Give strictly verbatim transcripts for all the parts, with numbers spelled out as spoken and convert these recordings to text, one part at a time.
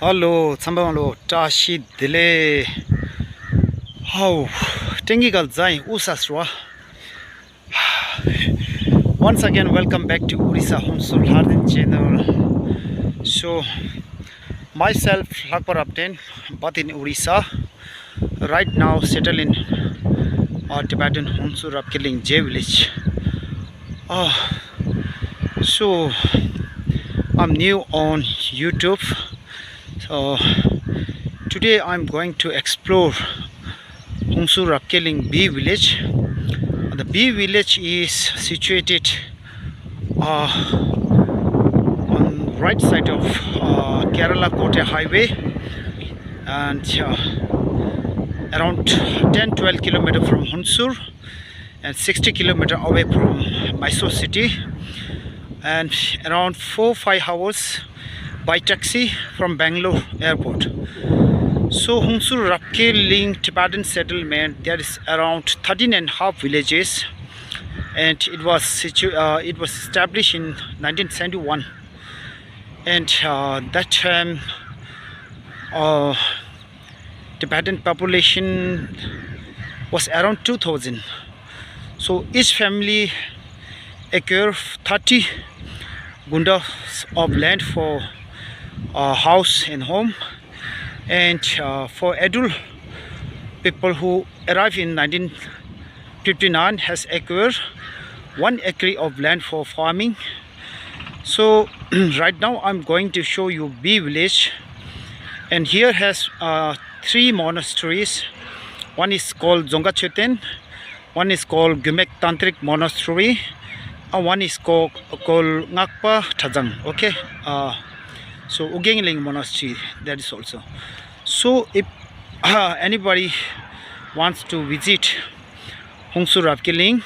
ཧ་ལོ། ཚང་མ་ལ་བཀྲ་ཤིས་བདེ་ལེགས། ཧའོ། སྤྲིན་གྱི་ག་ལ་རྫ་ཡིན་ཨུ་ས་སྲུ་བ། Once again, welcome back to Orissa Hongsu Lharden channel. So, myself, Lakpar Abden, but in Orissa. Right now, settled in uh, Tibetan Hongsu Rapkiling J village. Uh, so, I'm new on YouTube. So, today I'm going to explore Hongsu Rapkeling B village. The B village is situated uh, on right side of uh, Kerala Kotte highway and uh, around ten twelve kilometer from Honsur and sixty kilometer away from Mysore city and around four five hours by taxi from Bangalore airport. So Hongsu Rapkeling Tibetan settlement, there is around thirteen and a half villages, and it was situ- uh, it was established in nineteen seventy-one, and uh, that time uh, Tibetan population was around two thousand. So each family acquired thirty gundas of land for a house and home. And uh, for adult people who arrived in nineteen fifty-nine has acquired one acre of land for farming. So right now I'm going to show you B village, and here has uh, three monasteries. One is called Dzongkha Choten, one is called Gyumek Tantric Monastery, and one is called, called Ngakpa Thazang. Okay, uh, so Ugyen Ling Monastery, that is also. So if uh, anybody wants to visit Hongsu Rapkiling,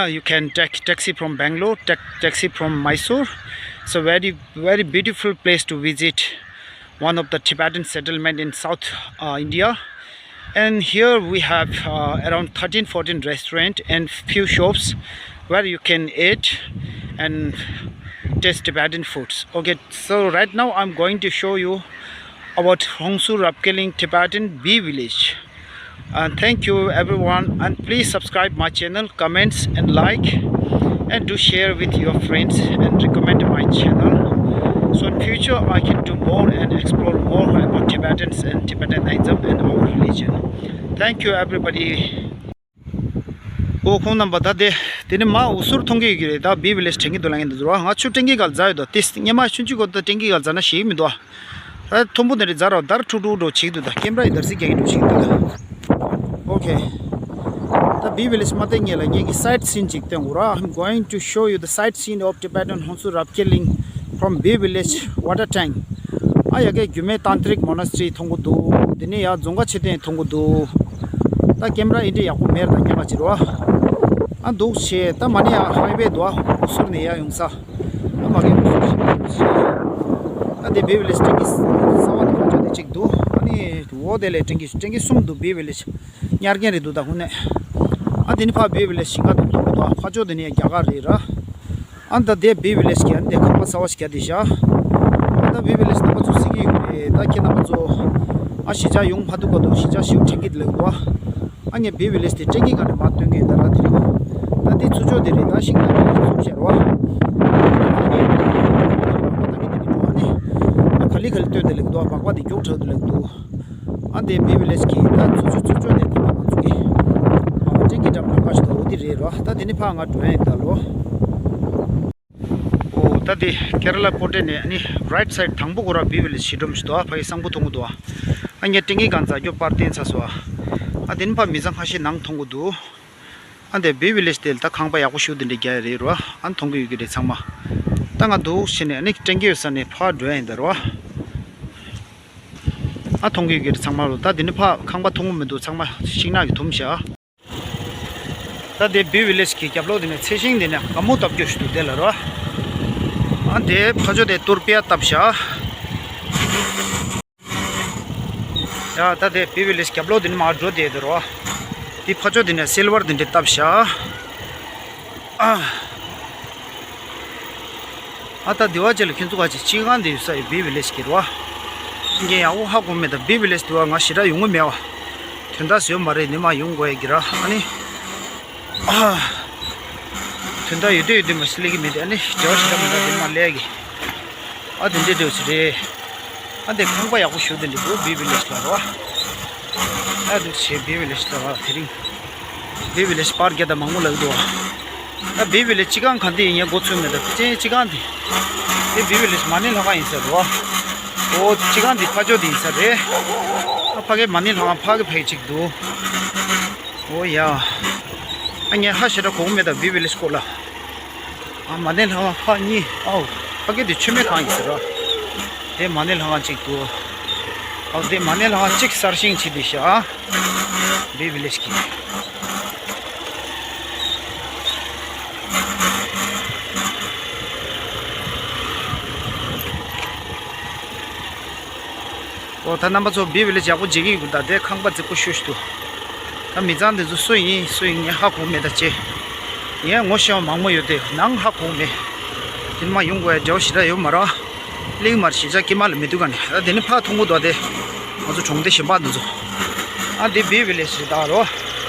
you can take taxi from Bangalore, take taxi from Mysore. It's a very, very beautiful place to visit, one of the Tibetan settlement in South uh, India. And here we have uh, around thirteen, fourteen restaurant and few shops where you can eat and taste Tibetan foods. Okay, so right now I'm going to show you about Hongsu Rapkeling Tibetan B village. And thank you everyone, and please subscribe my channel, comments and like, and do share with your friends and recommend my channel. So in future I can do more and explore more about Tibetans and Tibetan Buddhism and our religion. Thank you everybody. ཨོ་ཁོང་རྣམ་པ་ད་དེ་དེ་ནི་མ་འུ་སུར་མཐོང་གི་ཡོད་ཀྱི་རེད། ད་བི་བི་ལེ་ཇི་དྲན་གྱི་འདུག་ལ་ངས་འདི་ཟེར་བ། ང་ཆུ་སྤྲིན་གྱི་སྒང་འཛེགས་ཡོད་དོ། དེ་སྔོན་མ་ཆུང་ཆུང་གོ་ད་སྤྲིན་གྱི་སྒང་འཛེགས་ན་ཞིག་མི་འདུག་ཨ། ད་མཐོན་པོ་དེ་རེད་འཛེགས་རོགས། འདར་ཁྲུག་ཁྲུག་འགྲོ་བྱེད་ཀྱི་འདུག་ད་ཀེམ་ར་ཡི་འདར་སིག་རྒྱག་གི་འགྲོ་བྱེད་ཀྱི་འདུག་ད། ཨོ་ཁེ། ད་བི་བི་ལེ་ཇི་མ་བལྟས་སྔོན་ལ་ངས་ཀྱི་སའེཊ་སིན་ཅིག་སྟོན་དགོས་ར། I'm going to show you the sightseeing of Tibetan Hongsu Rapkeling from B village water tank. ཨ་ཡ་གའི་རྒྱུད་སྨད་ཏན་ཏྲིག་མོ་ན་སི་ཊི་རི་མཐོང་གི་འདུག་དེ་ནས་ཡ་རྫོང་ཁ་ཆེ་ཏན་མཐོང་གི་འདུག་ད་ཀེམ་ར་ཨེ་འདྲ་ཡག་པོ་མེད་ད་ཉག་ག་ཅིག་རོ། ཨ་འདུག་བྱས་ད་མ་ནི་ཡ་ཧའི་ཝེ་འདུག་ཨ། འུ་སུར་ནས་ཡ་ཡོང་ས། ཨ་མ་གའི་འུ་སུར་ཞིག་འདུག་བྱས། ཨ་དེ་བི་བི་ལེ་ཇི་སྤྲིན་གྱི་གསང་བ་དང་ཁ་ཕྱོགས་དེ་གཅིག་འདུག་ཨ་ནི་འོ་དེ་ལས་སྤྲིན་གྱི་སྤྲིན་གྱི་གསུམ་འདུག་བི་བི་ལེ་ཇི་ཉར་མཁན་རེད་འདུག་ད་ཧུ་ནས། ཨ་དེ་ནི་ཕ་བི་བི་ལེ་ཇི་ཞིང་ཁ་དང་མཐོང་གི་འདུག་ཨ་ཕ་ཕྱོགས་དེ་ནི་ཡ་རྒྱ་གར་རེད་ར། ཨ་ད་དེ་བི་བི་ལེ་ཇི་གི་ཨ་ནི་དེ་ཁང་པ་གསར་བ་ཞིག་ག་དེ་བཞག་ཨ་ད་བི་བི་ལེ་ཇི་རྣམ་པ་ཚོ་གཟིགས་ཀྱི་ཡོད་རེད། ད་ཁྱེད་རྣམ་པ་ཚོ་ཨ་གཞིས་ཆགས་ཡོང་མ་ཐུབ་ག་འདུག་གཞིས་ཆགས་ཞིག་དྲན་གྱི་ལེགས་འདུག་ཨ་ངས་བི་བི་ལེ་ཇི་དེ་སྤྲིན་གྱི་སྒང་ནས་མར་སྟོན་གྱི་ཡོད་ད་ར། དེ་རེད། ད་དེ་ཚུར་ཕྱོགས་དེ་རེད། ད་ཤིང་ནགས་ཀྱི་ཚུར་ཕྱོགས་རེད་བ། ཨ་ནི་ད་གི་དེ་གི་འགྲོ་ཨ་ནི་ག་ལི་ག་ལི་སྟོན་དེ་ལེགས་འདུག་སྦག་སྦག་དེ་མགྱོགས་དྲགས་དེ་ལེགས་འདུག་ཨ་འདི་བི་བི་ལེ་ཇི་གི་ད་ཚུར་ཕྱོགས་ཚུར་ཕྱོགས་ནས་དེ་ཕ་ང་ཚོ་གི་ཨ་སྤྲིན་གྱི་འགྲམ་ལ་ཁ་ཤས་ད་འོ་དེ་རེད་རོ། ད་དེ་ནི་ཕ་ང་འགྲོ་ཡིན་ད་ལོ། ཨོ་ད་དེ་ཀེ་ར་ལ་ཀོ་ཊེ་ནས་ཨ་ནི་རའིཊ་སའིཌ་དང་པོ་གོ་ར་བི་བི་ལེ་ཇི་ཞི་འགྲོམ་ཞིག་འདུག་ཨ་ཕ་གི་གསང་ཕུ་མཐོང་གི་འདུག་ཨ་ངས་སྤྲིན་གྱི་སྒང་འཛེགས་རྒྱུ་པར་བསྟན་ཚར་སོང་ཨ། ཨ་དེ་ནི་ཕ་མི་ཚང་ཁ་ཤས་ནང་མཐོང་གི་འདུག་ཨ་འདི་བི་བི་ལེ་ཇི་དེ་ལ་ད་ཁང་པ་ཡག་པོ་ཞིག་འདི་འདྲ་རྒྱག་ཡ་རེད་རོ། ཨ་མཐོང་གི་ཡོད་ཀྱི་རེད་ཚང་མ། ད་ང་འདུག་བྱས་ནས་ཨ་ནི་སྤྲིན་གྱི་ཡོད་ས་ནས་ཕར་འགྲོ་ཡ་ཡིན་ད་རོ། ཨ་མཐོང་གི་ཡོད་ཀྱི་རེད་ཚང་མ་རོ། ད་འདི་ནི་ཕར་ཁང་པ་མཐོང་གི་མི་འདུག་ཚང་མ་ཤིང་ནགས་ཀྱིས་ཐུམ་བཞག་ད་དེ་བི་བི་ལེ་ཇི་གི་རྒྱབ་ལོགས་དེ་ནས་ཚལ་ཞིང་དེ་ནས་སྒ་སྨུག་བཏབ་རྒྱུ་ཞིག་འདུག་དེ་ལ་རོ། ཨ་དེ་ཕ་ཇོ་དེ་ཏུར་པེ་ཡ་བཏབ་བཞག་ཡ་ད་དེ་བི་བི་ལེ་ཇི་རྒྱབ་ལོགས་དེ་ནས་མར་འགྲོ་བསྡད་དེ་རོ། དེ་ཕ་ཇོ་དེ་ནས་སིལ་ཝར་དེ་འདྲ་བཏབ་བཞག་ཨ། ཨ་ད་དེ་བ་ཅེ་ལ་ཁྱོད་ཚོ་ག་ཅིག་སྤྱི་ཁང་དེ་ཡོད་ས་ཡི་བི་བི་ལེ་ཇི་གི་རོ། ངས་ཡག་པོ་ཧ་གོ་མེད། ད་བི་བི་ལེཇ་དུ་བ་ང་ཞེ་དྲག་ཡོང་གི་མེད་བ། དོན་དག་བཟོས་མ་རེད། ནི་མ་ཡོང་དགོས་ཡ་གི་ར། ཨ་ནི། ཨ། དོན་དག་ཡོད་དུས་ཡོད་དུས་མ་སླེབས་ཀྱི་མེད་དེ། ཨ་ནི་འབྲེལ་བ་ཞེ་དྲག་མི་འདུག་དེ་མ་སླེབས་ཀྱི། ཨ་དེ་འདྲས་འདྲས་ཞིག་རེད། ཨ་དེ་ཁང་པ་ཡག་པོ་ཞིག་དེ་འདྲས་འདུག་བི་བི་ལེཇ་ལ་རོ། ཨ་འདུག་བྱས་བི་བི་ལེཇ་ལ་རོ་དེ་རིང་། བི་བི་ལེཇ་པར་རྒྱག་ད་མང་པོ་ལབ་འདུག་ཨ་བི་བི་ལེཇ་སྤྱི་ཁང་ག་འདི་ཡིན་ངས་མགོ་ཚོས་མེད། ད་ཅན་སྤྱི་ཁང་འདི། དེ་བི་བི་ལེཇ་མ་ཎི་ལྷ་ཁང་ཡིན་ས་རོ། ཨོ་སྤྱི་ཁང་འདི་ཕ་ཕྱོགས་འདི་ཡིན་ས་རེད། ཨ་ཕ་གི་མ་ཎི་ལྷ་ཁང་ཕ་གི་ཕ་གི་ཅིག་འདུག་ཨོ་ཡ། ཨ་ངས་ཧ་ཞེ་དྲག་གོ་གི་མེད་ད་བི་བི་ལེཇ་སྐོར་ལ། ཨ་མ་ཎི་ལྷ་ཁང་ཧ་གཉིས། ཨའོ་ཕ་གི་དེ་མཆོད་མེ་ཁང་ཡིན་ས་རོ། དེ་མ་ཎི་ལྷ་ཁང་གཅིག་འདུག་ཨའོ་དེ་མ་ཎི་ལྷ་ཁང་གཅིག་གསར་བཞེངས་བྱས་བསྡད་ཤག་བི་བི་ལེཇ་གི། ཨོ་ད་རྣམ་པ་ཚོ་བི་བི་ལེཇ་ཡག་པོ་མཇལ་གི་ཡོད་ད། དེ་ཁང་པ་རྫིག་པོ་ཤོས་ཤིག་འདུག་ད་མི་ཚང་དེ་ཚོ་སུ་ཡིན་སུ་ཡིན་ངས་ཧ་གོ་མེད་ད་ཅེ། ངས་ངོ་ཤེས་པ་མང་པོ་ཡོད་དེ་ནང་ཧ་གོ་མེད། དེ་མ་ཡོང་དགོས་ཡ་འབྲེལ་བ་ཞེ་དྲག་ཡོད་མ་རེད། གླིང་མར་གཞིས་ཆགས་དཀྱིལ་མ་ལ་མི་འདུག་ག་ནས། ཨ་དེ་ནི་ཕར་མཐོང་གི་འདུག་དེ་ང་ཚོ་གྲོང་སྡེ་གཞན་པ་འདི་ཚོ། ཨ་དེ་བི་བི་ལེཇ་རེད་ད་རོ།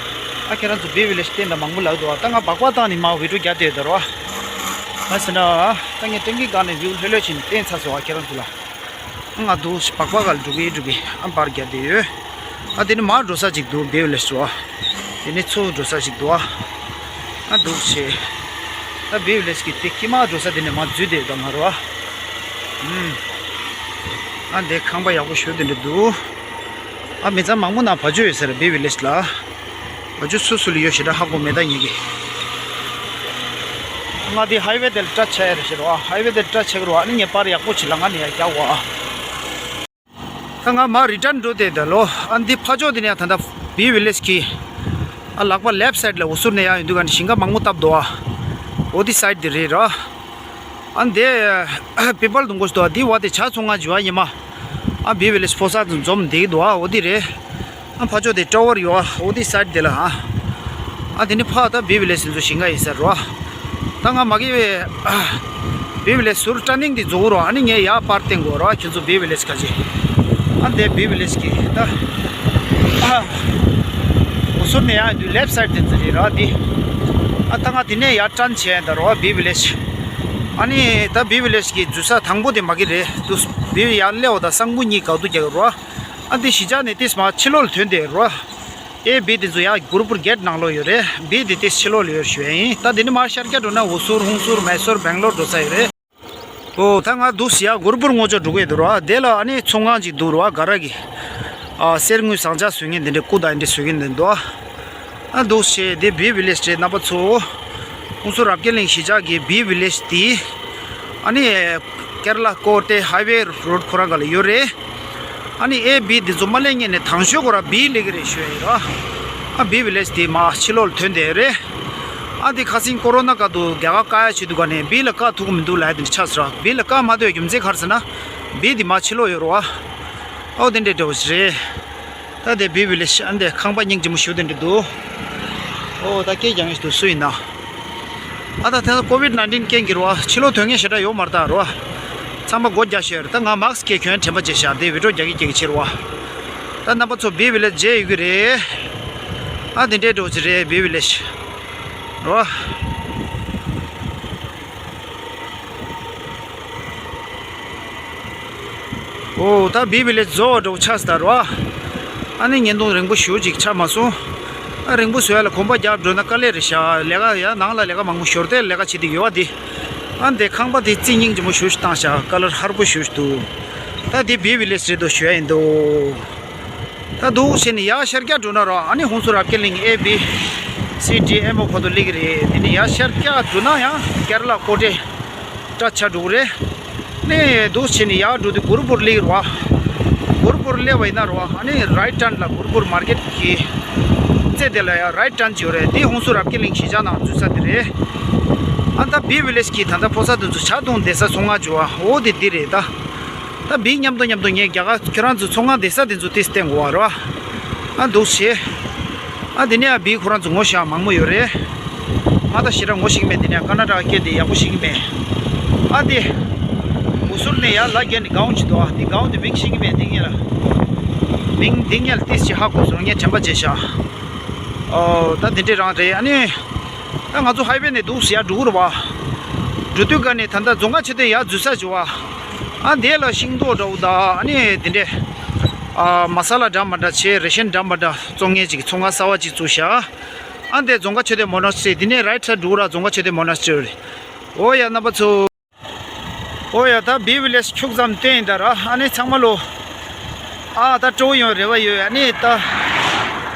ཨ་ཁྱེད་རང་ཚོ་བི་བི་ལེཇ་བསྟན་ད་མང་པོ་ལབ་འདུག་ད་ང་སྦག་སྦག་བཏང་ནས་མར་བི་ཌིའོ་རྒྱག་བསྡད་ཡོད་ད་རོ། ཨ་ཟེར་ན། ད་ངས་ཏན་གི་སྒང་ནས་བིའུ་ལྷོད་ལྷོད་བྱས་ནས་བསྟན་ཚར་སོང་ཨ་ཁྱེད་རང་ཚོ་ལ། ང་འདུག་སྦག་སྦག་ག་ལ་འགྲོ་གི་འགྲོ་གི་ཨ་པར་རྒྱག་བསྡད་ཡོད། ཨ་དེ་ནི་མར་འགྲོ་ས་ཅིག་འདུག་བི་བི་ལེཇ་རོ། དེ་ནི་ཚུར་འགྲོ་ས་ཅིག་འདུག་ཨ། ཨ་འདུག་བྱས། ད་བི་བི་ལེཇ་གི་དེ་དཀྱིལ་མ་འགྲོ་ས་དེ་ནས་མར་འཛུལ་བསྡད་ཡོད་ད་ང་རོ། ཨ་ཨ་འདི་ཁང་པ་ཡག་པོ་ཞིག་དེ་འདྲ་འདུག་ཨ་མི་ཚང་མང་པོ་ནང་བ་ཇོ་ཡོད་ཟེར་བི་བི་ལེཇ་ལ། བ་ཇོ་སུ་སུ་ལ་ཡོད་ཞེ་དྲག་ཧ་གོ་མེད་ད་ངེད་ཀྱི། ང་འདི་ཧའི་ཝེ་དེ་ལ་སྐྲ་ཆག་ཡ་རེད་ཟེར་བ། ཧའི་ཝེ་དེ་ལ་སྐྲ་ཆག་གི་རེད་བ། ཨ་ནི་ངས་པར་ཡག་པོ་བྱེད་ལ་ང་ནི་ཡར་རྒྱག་བ། ད་ང་མར་རི་ཊརན་འགྲོ་བསྡད་ད་ལོ། ཨ་འདི་ཕ་ཕྱོགས་འདི་ནས་ད་ལྟ་བི་བི་ལེཇ་གི། ཨ་ལག་པ་ལེཕ་སའིཌ་ལ་འུ་སུར་ནས་ཡར་ཡོང་དུས་ག་ནས་ཞིང་ཁ་མང་པོ་བཏབ་འདུག་ཨ། འོ་འདི་སའིཌ་འདི་རེད་ར། ཨ་འདི་པི་པལ་དུ་འགོ་ཞིག་འདུག་ཨ། འདི་བ་དེ་ཇ་ཚོང་ཁང་ཅིག་ཡོད་ཨ་ཉི་མ། ཨ་བི་བི་ལེཇ་ཕོ་གསར་དུ་འཛོམས་བསྡད་ཀྱི་འདུག་ཨ། འོ་འདི་རེད། ཨ་ཕ་ཕྱོགས་དེ་ཊ་ཝར་ཡོད་ཨ། འོ་དེ་སའིཌ་དེ་ལ་ཨ། ཨ་དེ་ནི་ཕ་ད་བི་བི་ལེཇ་ཚོ་ཞིང་ཁ་ཡིན་ས་རོ། ད་ང་མ་གི་བི་བི་ལེཇ་ཟུར་ཊར་ནིང་དེ་རྫོགས་རོ། ཨ་ནི་ངས་ཡར་པར་བསྟན་དགོས་རོ། ཁྱོད་ཚོ་བི་བི་ལེཇ་ག་ཅི། ཨ་འདི་བི་བི་ལེཇ་གི་ད། ཨ་འུ་སུར་ནས་ཡར་དུས་ལེཕ་སའིཌ་དེ་ཚོ་རེད་རོ་འདི། ཨ་ད་ང་དེ་ནས་ཡར་ཊརན་བྱས་ད་རོ་བི་བི་ལེཇ། ཨ་ནི་ད་བི་བི་ལེཇ་གི་འཛུལ་ས་དང་པོ་དེ་མ་གི་རེད་འདུག་བི་བི་ཡར་སླེབས་འོ་ད་སང་ཕོད་གཉིས་ག་དུས་རྒྱག་གི་རོ། ཨ་འདི་གཞིས་ཆགས་ནས་ཏིས་མ་ཕྱི་ལོགས་ལ་ཐོན་ཏེ་རོ། ཨེ་བི་དེ་ཚོ་ཡ་གུར་པུར་གེཊ་ནང་ལོགས་ཡོད་རེད། བི་དེ་ཏིས་ཕྱི་ལོགས་ལ་ཡོད་ཞུ་ཡ་ཡིན། ད་དེ་ནི་མར་ཤར་རྒྱག་འགྲོ་ན་འུ་སུར་ཧུང་སུར་མེ་སོར་སྦེང་ལོར་འགྲོ་ས་ཡོད་རེད། ཨོ་ད་ང་འདུག་སེ་ཡ་གུར་པུར་ངོ་ཅོག་འགྲོ་གི་འདུག་ར། དེ་ལ་ཨ་ནི་ཚོང་ཁང་ཅིག་འདུག་ར། ག་ར་གི་ཨ་གསེར་དངུལ་ཟངས་ལྕགས་བཟོ་མཁན་དེ་འདྲའི་སྐུ་དང་འདྲ་བཟོ་མཁན་དེ་འདུག་ཨ་འདུག་སེ་དེ་བི་བི་ལེཇ་རེད་རྣམ་པ་ཚོ། ཧུང་སུར་རབ་རྒྱས་གླིང་གཞིས་ཆགས་ཀྱི་བི་བི་ལེཇ་དེ། ཨ་ནི། ཀེ་ར་ལ་ཀོ་ཏེ་ཧའི་ཝེ་རོཌ་ཁོ་རང་སྒང་ལ་ཡོད་རེད། ཨ་ནི་ཨེ་བི་འདི་ཚོ་མ་སླེབས་སྔོན་ནས་དང་ཤོས་ཁོ་རང་བི་སླེབས་ཀྱི་རེད་ཞུ་ཡ་ཡིན་ར། ཨ་བི་བི་ལེཇ་དེ་མར་ཕྱི་ལོགས་ལ་ཐོན་བསྡད་ཡོད་རེད། ཨ་འདི་ཁ་སང་ཀོ་རོ་ན་སྐབས་དུ་རྒྱ་གར་བཀག་ཡ་བྱེད་དུས་ག་ནས་བི་ལ་བཀག་ཐུབ་ཀྱི་མི་འདུག་ལབ་ཡ་དེ་འདྲ་ཆགས་སོང་ར། བི་ལ་བཀག་མ་ཐུབ་ཡ་རྒྱུ་མཚན་ག་རེ་ཟེར་ན། བི་འདི་མར་ཕྱི་ལོགས་ཡོད་རེད་བ། ཨོ་དེ་འདྲས་འདྲ་བོ་ཞིག་རེད། ད་དེ་བི་བི་ལེཇ་ཨ་འདི་ཁང་པ་སྙིང་རྗེ་མོ་ཞིག་དེ་འདྲ་འདུག་ཨོ་ད་སྐད་རྒྱག་མཁན་ཞིག་འདུག་སུ་ཡིན་ན། ཨ་ད་དེ་ཚོ་ཀོ་ཝིཌ་ནའིན་ཊིན་རྐྱེན་གྱིས་རོ། ཕྱི་ལོགས་ཐོན་མཁན་ཞེ་དྲག་ཡོད་མ་རེད་ད་རོ། ཚང་མ་སྒོ་རྒྱག་བཞག་ཡོད་རེད། ད་ང་མཱསྐ་གྱོན་དྲན་པ་བརྗེད་བཞག་དེ་བི་ཌིའོ་རྒྱག་གི་རྒྱག་གི་ཕྱིར་རོ། ད་རྣམ་པ་ཚོ་བི་བི་ལེཇ་མཇལ་ཡོང་གི་རེད། ཨ་དེ་འདྲའི་འགྲོ་གི་རེད་བི་བི་ལེཇ་རོ། ཨོ་ད་བི་བི་ལེཇ་བཟོ་བ་འགྲོ་ཆགས་སོང་ད་རོ། ཨ་ནི་བརྙན་ཐུང་རིང་པོ་ཞེ་ཅིག་ཆགས་མ་སོང་། ཨ་རིང་པོ་བཟོ་ཡ་ལ་གོམ་པ་རྒྱག་འགྲོ་ན་དཀའ་ལས་རེད་ཤག་ལས་ཀ་ཡ་ནང་ལ་ལས་ཀ་མང་པོ་ཞོར་དེ་ལས་ཀ་བྱེད་དུ་ཡོད་བ་འདི། ཨ་འདི་ཁང་པ་དེ་རྩིག་སྙིང་རྗེ་མོ་ཞེ་ཅིག་བཏང་ཤག་ཀ་ལར་ཧར་པོ་ཞེ་ཅིག་འདུག་ད་འདི་བི་བི་ལེཇ་རེད་འདུག་ཞུ་ཡ་ཡིན་འདུག་ད་འདུག་བྱས་ནས་ཡར་ཤར་རྒྱག་འགྲོ་ན་རོ། ཨ་ནི་ཧུང་སུར་རབ་རྒྱས་གླིང་ཨེ་བི་སི་ཌི་ཨེམ་ཨོ་བར་དུ་སླེབས་ཀྱི་རེད། དེ་ནས་ཡར་ཤར་རྒྱག་འགྲོ་ན་ཡང་ཀེ་ར་ལ་ཀོ་ཏེ་སྐྲ་ཆག་འགྲོ་གི་རེད། ནས་འདུག་བྱས་ནས་ཡར་འགྲོ་དུས་གུ་རུ་པུར་སླེབས་རོ། གུ་རུ་པུར་སླེབས་པ་ཡིན་ན་རོ། ཨ་ནི་རའིཊ་ཊརན་ལ་གུ་རུ་པུར་མར་ཀེཊ་གི་རྩེ་དེ་ལ་ཡང་རའིཊ་ཊརན་ཅིག་ཡོད་རེད། དེ་ཧུང་སུར་རབ་རྒྱས་གླིང་གཞིས་ཆགས་ནང་འཛུལ་ས་དེ་རེད། ཨ་ད་བི་བི་ལེཇ་གི་ད་ལྟ་ཕོ་གསར་དེ་ཚོ་ཇ་བཏུང་བསྡད་ས་ཚོང་ཁང་ཅིག་ཡོད་བ། འོ་དེ་འདི་རེད་ད། ད་བི་མཉམ་དུ་མཉམ་དུ་ངས་རྒྱ་གར་ཁྱོད་རང་ཚོ་ཚོང་ཁང་བསྡད་ས་དེ་ཚོ་དེ་བསྟན་དགོས་བ་རོ། ཨ་འདུག་བྱས། ཨ་དེ་ནས་ཨ་བི་ཁོ་རང་ཚོ་ངོ་ཤེས་མང་པོ་ཡོད་རེད། ང་ད་ཞེ་དྲག་ངོ་ཤེས་ཀྱི་མེད། དེ་ནས་ཀར་ན་ཊ་ཀ་སྐད་དེ་ཡག་པོ་ཤེས་ཀྱི་མེད། ཨ་དེ། འུ་ ཟུར་ནས་ཡར་ལ་བརྒྱབ་ནས་སྒང་ཅིག་འདུག་ཨ། འདི་སྒང་དེ་མིང་ཤེས་ཀྱི་མེད། འདི་ངས་ལ་མིང་འདི་ངས་ལ་ཏིས་ཅིག་ཧ་གོ་སོང་། ངས་དྲན་པ་བརྗེད་ཤག་ཨོ་ད་འདི་འདྲས་རང་རེད། ཨ་ནི་ད་ང་ཚོ་ཧའི་ཝེ་ནས་འདུག་སེ་ཡར་འགྲོ་གི་རེད་བ། འགྲོ་དུས་ཀ་ནས་ད་ལྟ་རྫོང་ཁ་མཆོད་རྟེན་ཡར་འཛུལ་ས་བྱུང་བ། ཨ་འདི་ལ་ཤིང་ཏོག་འདྲ་བོ་དང་ཨ་ནི་འདི་འདྲས་ཨ་མ་ས་ལ་འདྲ་མ་འདྲ་བྱས། རེ་ཤན་འདྲ་མ་འདྲ་བཙོང་མཁན་ཅིག་ཚོང་ཁང་གསར་པ་ཅིག་བཙུགས་ཤག་ཨ་འདི་རྫོང་ཁ་མཆོད་རྟེན་མོ་ན་སི་ཊི་རི། འདི་ནས་རའིཊ་སའིཌ་འགྲོ་གི་རེད། རྫོང་ཁ་མཆོད་རྟེན་མོ་ན་སི་ཊི་རི་རེད། ཨོ་ཡ་རྣམ་པ་ཚོ། ཨོ་ཡ་ད་བི་ཝི་ལེཇ་ཁྱུག་ཙམ་བསྟན་ཡིན་ད་ར། ཨ་ནི་ཚང་མ་ལོ། ཨ་ད་སྤྲོ་བོ་ཡོང་རེ་བ་ཡོད། ཨ་ནི་ད་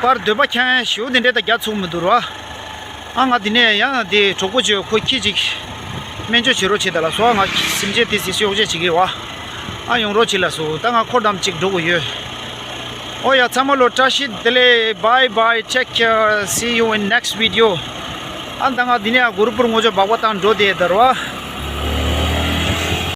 པར་འདོད་པ་ཁྱེད་ཞུ་དེ་འདྲས་ད་རྒྱ་ཚུགས་མི་འདུག་ར། ཨ་ང་དེ་ནས་ཡང་དེ་གྲོགས་པོ་ཅིག་ཁོ་ཁྱི་ཅིག་སྨན་བཅོས་བྱེད་རོགས་བྱེད་ད་ལ་སོ། ང་སེམས་ཅན་དེ་སི་སི་གཡོག་བྱེད་བྱེད་ཀྱི་བ། ཨ་ཡོང་རོགས་བྱེད་ལ་སོ། ད་ང་ཁོ་དང་ཅིག་འགྲོ་དགོས་ཡོད། ཨོ་ཡ་ཚང་མ་ལོ་བཀྲ་ཤིས་བདེ་ལེགས། Bye bye, take care, see you in next video. ཨ་ད་ང་དེ་ནས་གུ་རུ་པུར་ངོ་ཅོག་སྦག་སྦག་བཏང་འགྲོ་དེ་ད་ར་བ།